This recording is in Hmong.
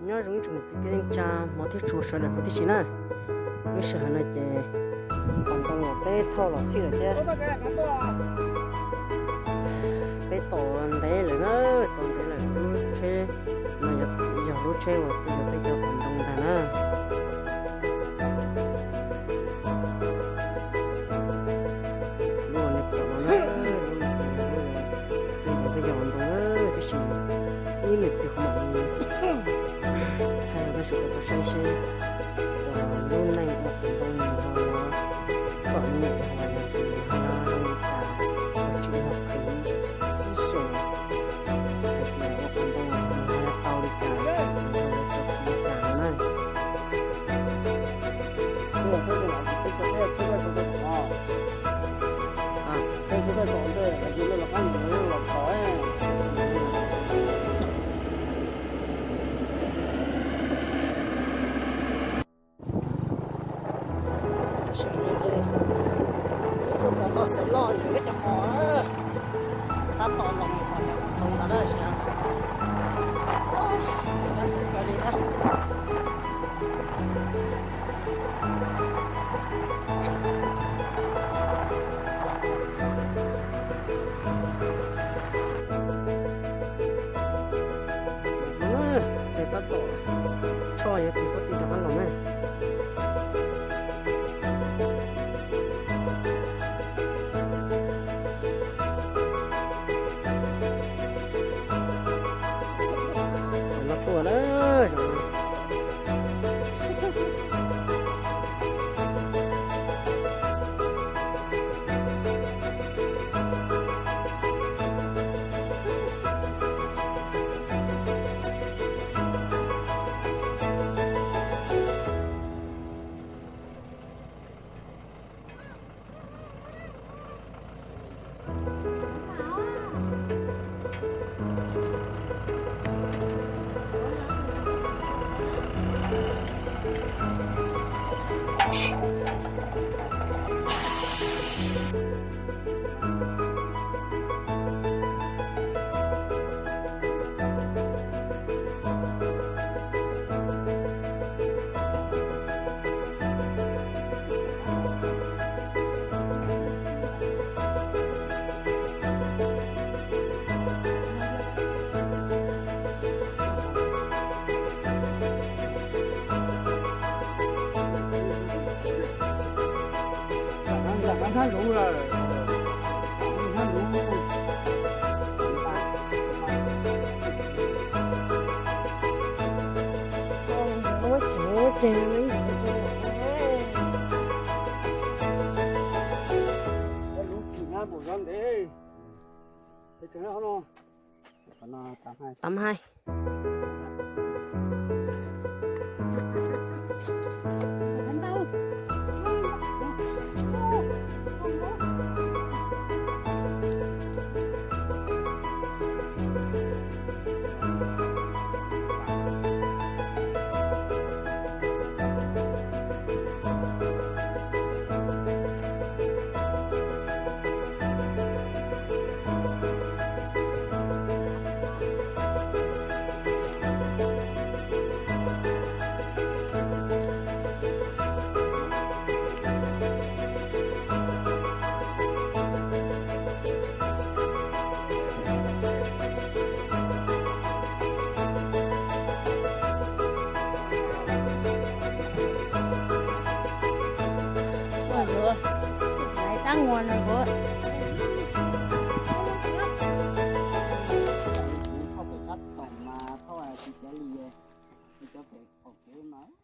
Nyob zoo ib tsoom niam txiv kwv tij neej tsa hmov thiab tshua sawv daws huv tib si na. Lub sij hawm no ces qhov ntoo uas peb thauj los txhij lawm thiab. Peb tos ntev lawm na, tos ntev lawm. Lub tsheb no yog lub tsheb uas tuaj yuav peb cov qhov ntoo ntag na. Lub uas nej pom no na, lub no ces yog lub uas tuaj yuav peb cov qhov ntoo na, tab sis ib me pliag kuv mam li thaij rau peb sawv daws tau saib seb uas lub neej ua qhov ntoo nws ho txom nyem los yog tias nws ho zoo li cas, ho tsis yog khwv ib xyoos, hais tias ua qhov ntoo nws ho tau li cas, nws ho yuav txog li cas no na. Txawm tau xeev loj lawm peb cov qhov, tab tom los mus qhov ntoo ntawd na, tab tom li na. Ces tab tom tshoj yuav tig pob tw rov qab los na. Xeev Laus tuaj na. Tam hais. Tab ua no kuv thauj pem qab toom mas thauj tsis ceev li, cov pem qaum kev mas.